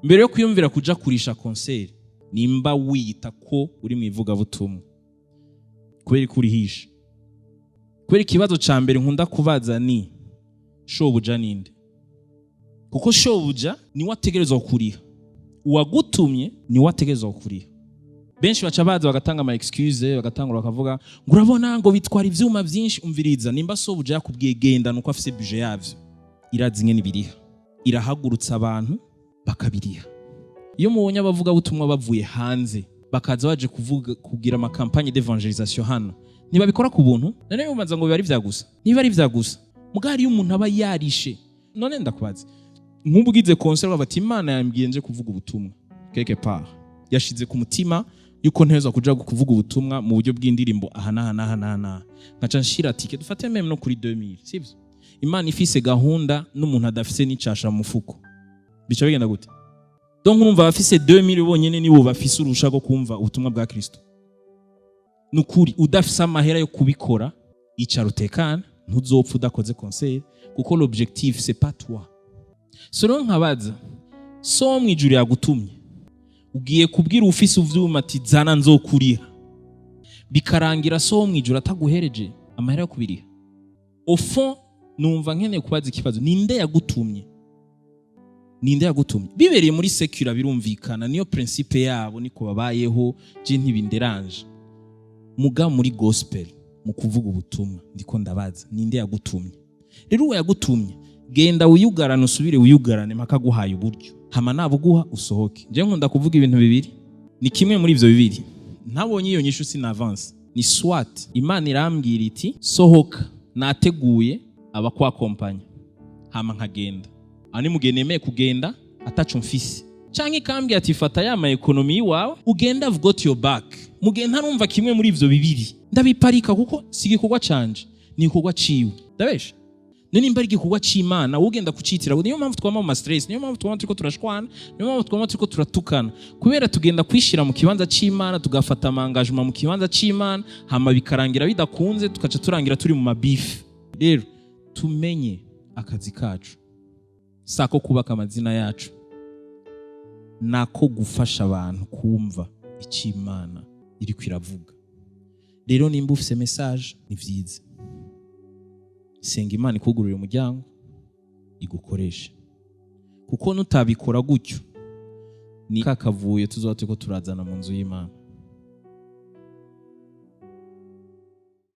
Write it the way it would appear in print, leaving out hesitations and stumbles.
Mbere yo kwiyumvira kuja kurisha concert, nimba wiyita ko uri mu ivugabutumwa, kubera ko urihisha, kubera ikibazo ca mbere nkunda kubaza ni: shobuja ninde? Kuko shobuja niwe ategerezwa kuriha, uwagutumye niwe ategerezwa kuriha. Benshi baca baza bagatanga ama excuse, bagatangura bakavuga ngo urabona ngo bitwara ivyuma vyinshi. Umviriza, nimba sobuja yakubwiye genda, nuko afise budget yavyo, irazi ingene ibiriha, irahagurutsa abantu bakabiriha. Iyo mubonye abavugabutumwa bavuye hanze bakaza baje kuvuga, kugira ama campagne d'évangélisation hano, ntibabikora ku buntu. None mubanza ngo biba ari vya gusa? Niba ari vya gusa, mugabo hariyo umuntu aba yarishe. None ndakubaza, nk'ubu ugize concert, bati Imana yambwiye nje kuvuga ubutumwa quelque part, yashize ku mutima yuko ntezwa kuja kuvuga ubutumwa mu buryo bw'indirimbo aha n'aha n'aha n'aha n'aha, nkaca nshira ticket, dufate même no kuri 2000, sivyo? Imana ifise gahunda n'umuntu adafise n'icasha mu mufuko, bica bigenda gute? Donc urumva abafise 2000 bonyene nibo bafise urusha rwo kumva ubutumwa bwa Kristo. Nukuri udafise amahera yo kubikora, icara utekane, ntuzopfa udakoze concert, kuko l'objectif, c'est pas toi. So rero nkabaza, so mu ijuru yagutumye, ugiye kubwira ufise uvyuma ati zana nzokuriha, bikarangira so mu ijuru ataguhereje amahera yo kubiriha? Au fond, numva nkeneye kubaza ikibazo: ninde yagutumye? Ninde yagutumye? Bibereye muri séculaire birumvikana, niyo principe yabo, niko babayeho, je ntibinderanje. Muga muri gospel, mu kuvuga ubutumwa, ndiko ndabaza: ninde yagutumye? Rero uwo yagutumye, genda wiyugarane, usubire wiyugarane mpaka aguhaye uburyo, hama nabuguha usohoke. Je nkunda kuvuga ibintu bibiri, ni kimwe muri ivyo bibiri. Ntabonye iyo nyishu, sinavance. Ni soit Imana irambwira iti sohoka, nateguye abakwakompanya, hama nkagenda, aho ni mugihe nemeye kugenda ataco mfise, canke ikambwira ati fata ya ma économies iwawe ugenda, I've got your back. Mugihe ntarumva kimwe muri ivyo bibiri, ndabiparika, kuko si igikorwa canje, ni igikorwa ciwe. Ndabesha? None nimba ari igikorwa c'Imana, ugenda kucitira, niyo mpamvu twama mu ma stress, niyo mpamvu twama turiko turashwana, niyo mpamvu twama turiko turatukana, kubera tugenda kwishira mu kibanza c'Imana, tugafata ama engagement mu kibanza c'Imana, hama bikarangira bidakunze, tukaca turangira turi mu mabifu. Rero tumenye akazi kacu sako kubaka amazina yacu, nako gufasha abantu kumva icyo Imana iriko iravuga. Rero nimba ufise message, ni vyiza, senga Imana ikugururira umuryango igukoreshe, kuko nutabikora gutyo, ni kakavuyo tuzoba turiko turazana mu nzu y'Imana.